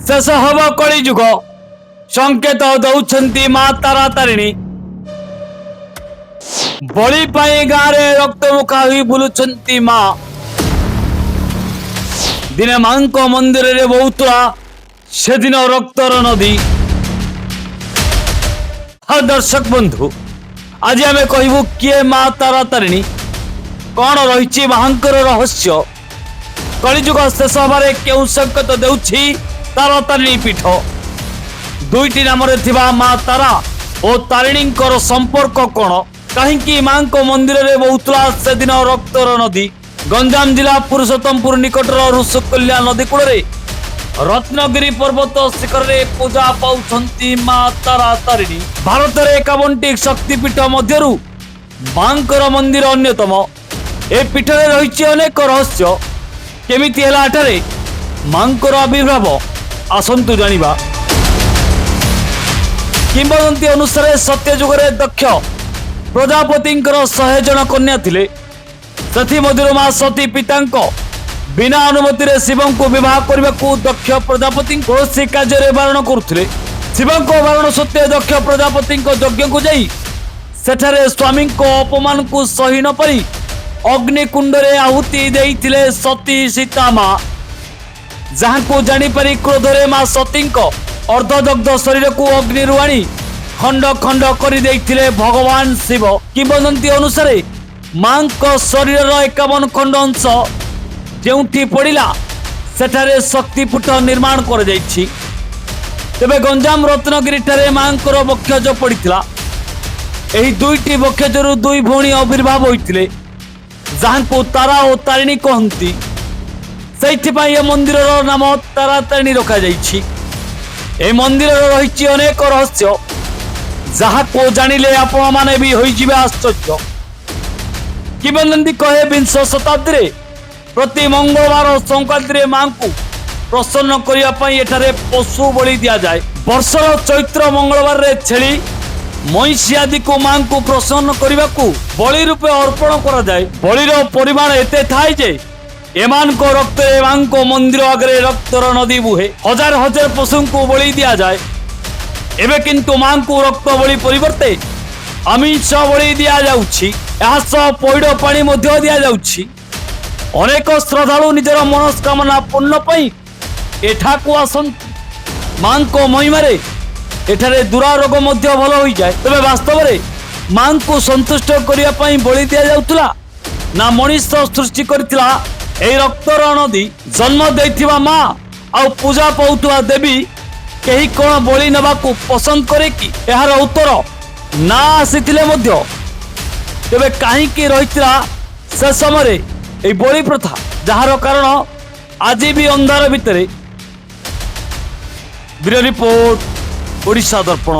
ଶେଷ ହେବ କଳିଯୁଗ, ସଂକେତ ଦଉଛନ୍ତି ମା ତାରା ତାରିଣୀ। ବଳି ପାଇଁ ଗାଁରେ ରକ୍ତମୁଖା ହୋଇ ବୁଲୁଛନ୍ତି ମା। ଦିନେ ମାଙ୍କ ମନ୍ଦିରରେ ବହୁଥିଲା, ସେଦିନ ରକ୍ତର ନଦୀ। ହଁ ଦର୍ଶକ ବନ୍ଧୁ, ଆଜି ଆମେ କହିବୁ କିଏ ମା ତାରା ତାରିଣୀ, କଣ ରହିଛି ମାଙ୍କର ରହସ୍ୟ, କଳିଯୁଗ ଶେଷ ହେବାରେ କେଉଁ ସଂକେତ ଦେଉଛି ତାରା ତାରିଣୀ ପୀଠ, ଦୁଇଟି ନାମରେ ଥିବା ମା ତାରା ଓ ତାରିଣୀଙ୍କର ସମ୍ପର୍କ କଣ, କାହିଁକି ମାଙ୍କ ମନ୍ଦିରରେ ବହୁଥିଲା ସେଦିନ ରକ୍ତର ନଦୀ। ଗଞ୍ଜାମ ଜିଲ୍ଲା ପୁରୁଷୋତ୍ତମପୁର ନିକଟର ଋଷିକୁଲ୍ୟା ନଦୀ କୂଳରେ ରତ୍ନଗିରି ପର୍ବତ ଶିଖରରେ ପୂଜା ପାଉଛନ୍ତି ମା ତାରା ତାରିଣୀ। ଭାରତରେ 51ଟି ଶକ୍ତିପୀଠ ମଧ୍ୟରୁ ମାଙ୍କର ମନ୍ଦିର ଅନ୍ୟତମ। ଏ ପୀଠରେ ରହିଛି ଅନେକ ରହସ୍ୟ। କେମିତି ହେଲା ଏଠାରେ ମାଙ୍କର ଆବିର୍ଭାବ, ଆସନ୍ତୁ ଜାଣିବା। କିମ୍ବଦନ୍ତୀ ଅନୁସାରେ ସତ୍ୟଯୁଗରେ ଦକ୍ଷ ପ୍ରଜାପତିଙ୍କର 100 ଜଣ କନ୍ୟା ଥିଲେ। ସେଥିମଧ୍ୟରୁ ମା ସତୀ ପିତାଙ୍କ ବିନା ଅନୁମତିରେ ଶିବଙ୍କୁ ବିବାହ କରିବାକୁ ଦକ୍ଷ ପ୍ରଜାପତି କୌଣସି କାର୍ଯ୍ୟରେ ବାରଣ କରୁଥିଲେ। ଶିବଙ୍କ ବାରଣ ସତ୍ତ୍ୱେ ଦକ୍ଷ ପ୍ରଜାପତିଙ୍କ ଯଜ୍ଞକୁ ଯାଇ ସେଠାରେ ସ୍ୱାମୀଙ୍କ ଅପମାନକୁ ସହି ନପାରି ଅଗ୍ନିକୁଣ୍ଡରେ ଆହୁତି ଦେଇଥିଲେ ସତୀ ସୀତା ମା, ଯାହାଙ୍କୁ ଜାଣିପାରି କ୍ରୋଧରେ ମା ସତୀଙ୍କ ଅର୍ଦ୍ଧଦଗ୍ଧ ଶରୀରକୁ ଅଗ୍ନିରୁ ଆଣି ଖଣ୍ଡ ଖଣ୍ଡ କରିଦେଇଥିଲେ ଭଗବାନ ଶିବ। କିମ୍ବଦନ୍ତୀ ଅନୁସାରେ ମାଙ୍କ ଶରୀରର 51 ଖଣ୍ଡ ଅଂଶ ଯେଉଁଠି ପଡ଼ିଲା, ସେଠାରେ ଶକ୍ତିପୀଠ ନିର୍ମାଣ କରାଯାଇଛି। ତେବେ ଗଞ୍ଜାମ ରତ୍ନଗିରିଠାରେ ମାଙ୍କର ବକ୍ଷଜ ପଡ଼ିଥିଲା। ଏହି ଦୁଇଟି ବକ୍ଷଜରୁ ଦୁଇ ଭଉଣୀ ଆବିର୍ଭାବ ହୋଇଥିଲେ, ଯାହାଙ୍କୁ ତାରା ଓ ତାରିଣୀ କହନ୍ତି। ସେଇଥିପାଇଁ ଏ ମନ୍ଦିରର ନାମ ତାରା ତାରିଣୀ ରଖାଯାଇଛି। ଏ ମନ୍ଦିରର ରହିଛି ଅନେକ ରହସ୍ୟ, ଯାହାକୁ ଜାଣିଲେ ଆପଣମାନେ ବି ହୋଇଯିବେ ଆଶ୍ଚର୍ଯ୍ୟ। କିମ୍ବଦନ୍ତୀ କହେ, ବିଂଶ ଶତାବ୍ଦୀରେ ପ୍ରତି ମଙ୍ଗଳବାର ସଂକ୍ରାନ୍ତିରେ ମାଙ୍କୁ ପ୍ରସନ୍ନ କରିବା ପାଇଁ ଏଠାରେ ପଶୁ ବଳି ଦିଆଯାଏ। ବର୍ଷର ଚୈତ୍ର ମଙ୍ଗଳବାରରେ ଛେଳି, ମଇଁଷି ଆଦିକୁ ମାଙ୍କୁ ପ୍ରସନ୍ନ କରିବାକୁ ବଳି ରୂପେ ଅର୍ପଣ କରାଯାଏ। ବଳିର ପରିମାଣ ଏତେ ଥାଏ ଯେ ଏମାନଙ୍କ ରକ୍ତରେ ମାଙ୍କ ମନ୍ଦିର ଆଗରେ ରକ୍ତର ନଦୀ ବୁହେ। ହଜାର ହଜାର ପଶୁଙ୍କୁ ବଳି ଦିଆଯାଏ। ଏବେ କିନ୍ତୁ ମାଙ୍କୁ ରକ୍ତ ବଳି ପରିବର୍ତ୍ତେ ଆମିଷ ବଳି ଦିଆଯାଉଛି। ଏହା ସହ ପଇଡ଼ ପାଣି ମଧ୍ୟ ଦିଆଯାଉଛି। ଅନେକ ଶ୍ରଦ୍ଧାଳୁ ନିଜର ମନସ୍କାମନା ପୂର୍ଣ୍ଣ ପାଇଁ ଏଠାକୁ ଆସନ୍ତି। ମାଙ୍କ ମହିମାରେ ଏଠାରେ ଦୁରାରୋଗ ମଧ୍ୟ ଭଲ ହୋଇଯାଏ। ତେବେ ବାସ୍ତବରେ ମାଙ୍କୁ ସନ୍ତୁଷ୍ଟ କରିବା ପାଇଁ ବଳି ଦିଆଯାଉଥିଲା ନା ମଣିଷ ସୃଷ୍ଟି କରିଥିଲା ଏହି ରକ୍ତର ନଦୀ? ଜନ୍ମ ଦେଇଥିବା ମା ଆଉ ପୂଜା ପାଉଥିବା ଦେବୀ କେହି କଣ ବଳି ନେବାକୁ ପସନ୍ଦ କରେ କି? ଏହାର ଉତ୍ତର ନା ଆସିଥିଲେ ମଧ୍ୟ ତେବେ କାହିଁକି ରହିଥିଲା ସେ ସମୟରେ ଏହି ବଳି ପ୍ରଥା, ଯାହାର କାରଣ ଆଜି ବି ଅନ୍ଧାର ଭିତରେ। ବ୍ୟୁରୋ ରିପୋର୍ଟ, ଓଡ଼ିଶା ଦର୍ପଣ।